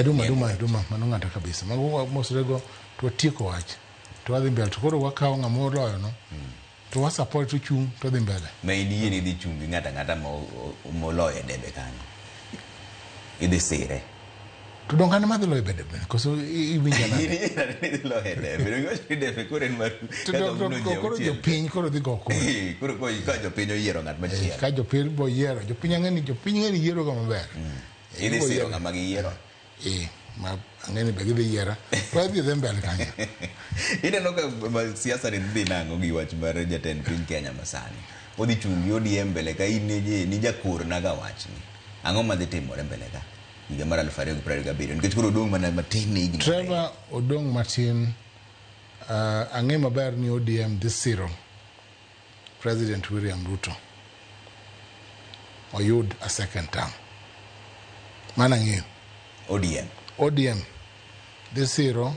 Duma Duma Duma mano ng'ato kabisa. Mago mosrego to watieko wach. To wadhi mbele to koro wakawo ng'ama oloyo no. To wa support to chung' to dhi mbele. Ma in yie ni idhi chung' gi ng'ato ang'ata moloyo e debe kanyo. Idhi sire. To donge an ema adhi loyo e debe koso iwinja nade? In yie nade ni idhi loyo e debe? Donge iwacho ni debe koro en maru. To Kaka to un ji koro auchiel. jopiny koro dhi go kura. Koro ka jopiny oyiero ng'at machielo. Ka jopiny bo yiero, jopiny ang'e ni jopiny ng'e ni yiero ga maber. Idhi Gibo siro yiero. ng'ama giyiero. Ma ang'e ni be gidhi yiera. To adhi dhi mbele kanyo. Ineno ka siasa ni dhi nang'o gi wach mar jatend piny Kenya masani. Odhi chung' gi ODM mbele ka in ni jakorna ga wachni. Ang'o madhi timore mbele ka? Higa mar 2027 nikech koro odong' mana matin ne higni ariyo. Trevor odong' matin. Ang'e maber ni ODM dhi siro President William Ruto oyud a second term. Mano ang'eyo. ODM. ODM dhi siro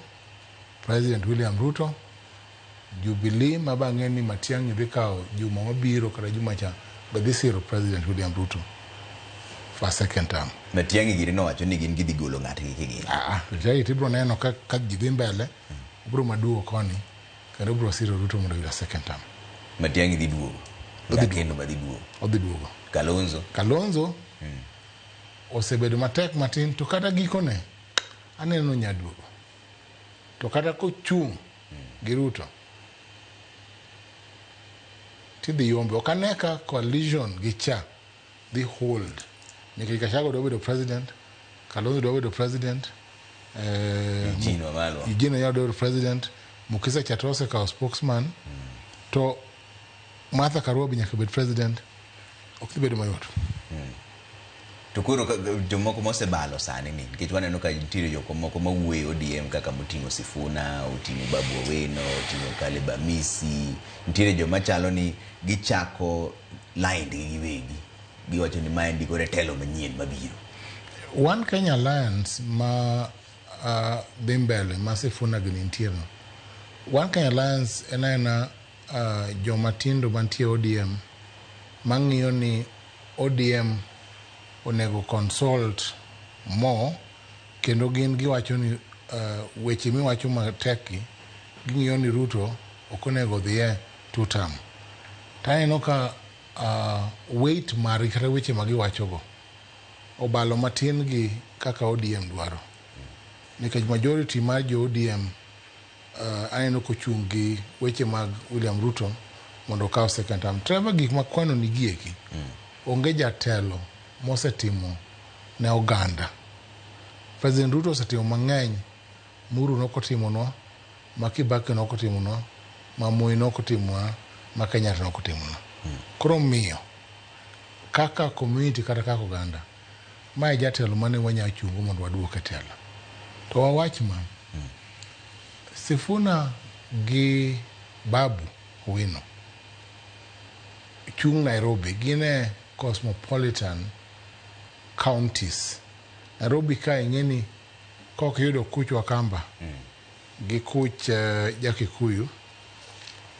President William Ruto. Jubilee ma bang'e ni Matiang'i dhi kawo juma mabiro kata juma cha be dhi siro President William Ruto for a second term. Matiang'i giri nowacho ni gin gidhi golo ng'atgi kigin. Matiang'i tibiro neno ka ji dhi mbele, obiro maduogo koni kendo obiro siro Ruto mondo oyud a second term. Matiang'i dhi duogo. Odhi Kendo ba dhi duogo. Odhi duogo. Kalonzo. Kalonzo osebedo matek matin to kata gikone aneno nya duogo. To kata kochung' gi Ruto tidhi yombe. Ok ane ka coalition gi cha dhi hold. Nikech Gachagua dwa bedo president, Kalonzo dwa bedo president, Eugene Wamalwa. Eugene Wamalwa dwa bedo president, Mukisa cha to osekawo spokesman, to Martha Karua be nyaka bed president. Ok dhi bedo mayot. To koro jomoko mosebalo sani ni nikech waneno ka nitiere jok moko mawuoyo e ODM kaka moting'o Sifuna, oting'o Babu Owino, oting'o Caleb Amisi, nitiere joma chalo ni gichako line gi giwegi. Giwacho ni maendi koro e telo manyien mabiro. One Kenya Alliance ma dhi mbele ma Sifuna gi nitie no. One Kenya Alliance en aena joma tindo mantie ODM mang'iyo ni ODM onego consult more kendo gin giwacho ni weche miwacho matek gi ging'iyo ni Ruto ok onego odhiye two term. Taneno ka weight margi kata weche ma giwachogo obalo matin gi kaka ODM dwaro. Nikech majority mar jo ODM aneno kochung' gi weche mag William Ruto mondo okaw second term. Trevor, gik makwano ni gieki, onge jatelo mosetimo ne oganda. President Ruto osetimo mang'eny, Muru nokotimonwa, ma Kibaki nokotimonwa, ma Moi nokotimonwa, ma Kenyatta nokotimonwa. Koro miyo kaka community kata kaka oganda, mae jatelo mane wanyalo chungo mondo waduok e telo. To wawach ma, Sifuna gi Babu Owino chung' Nairobi, gin e cosmopolitan counties. Nairobi ka ing'e ni kok iyudo kuch Wakamba gi kuch Jakikuyu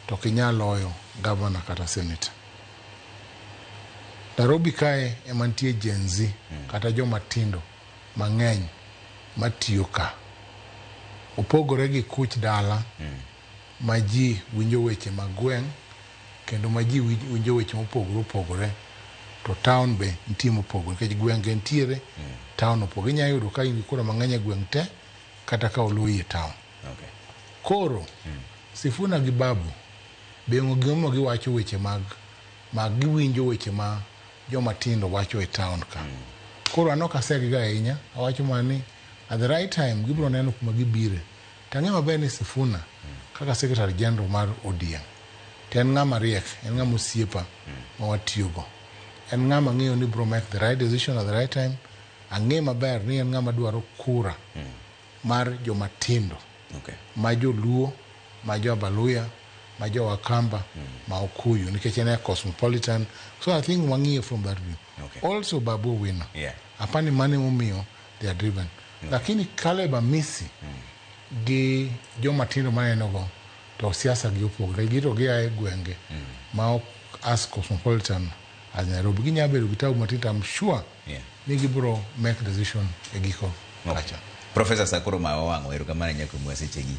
to ok inyal loyo governor kata senator. Nairobi kae ema nitie Gen Z kata joma tindo mang'eny matiyo ka. Opogore gi kuch dala ma ji winjo weche mag gweng' kendo ma ji winjo weche mopogore opogore to town be nitie mopogore nikech gwenge nitiere town opogore. Inyalo yudo ka in gi kura mang'eny e gweng' te kata ka oluwi e town. Koro Sifuna gi Babu be gimomiyo giwacho weche mag giwinjo weche ma joma tindo wacho e town ka. Koro an ok asegiga ahinya, awacho mana ni at the right time gibiro neno kuma gibire. To ang'e maber ni Sifuna kaka Secretary General mar ODM to en ng'ama riek, en ng'ama osiepa ma watiyogo. En ng'ama ang'eyo ni biro make the right decision at the right time. Ang'e maber ni en ng'ama dwaro kura mar joma tindo ma joluo, ma jo Abaluya, ma jo Wakamba, ma Okuyu nikech en e cosmopolitan. So I think wang'iye from that view. Also Babu Owino. Apani mano emomiyo they are driven. Lakini Caleb Amisi gi joma tindo maneno go to siasa gi opogore. Gito gia e gwenge ma ok as cosmopolitan as Nairobi. Ginyalo bedo gi tabu matin to I'm sure ni gibiro make decision e giko. Kacha. Professor Sakoro ma wang'o erokamano ahinya kuom sechegi.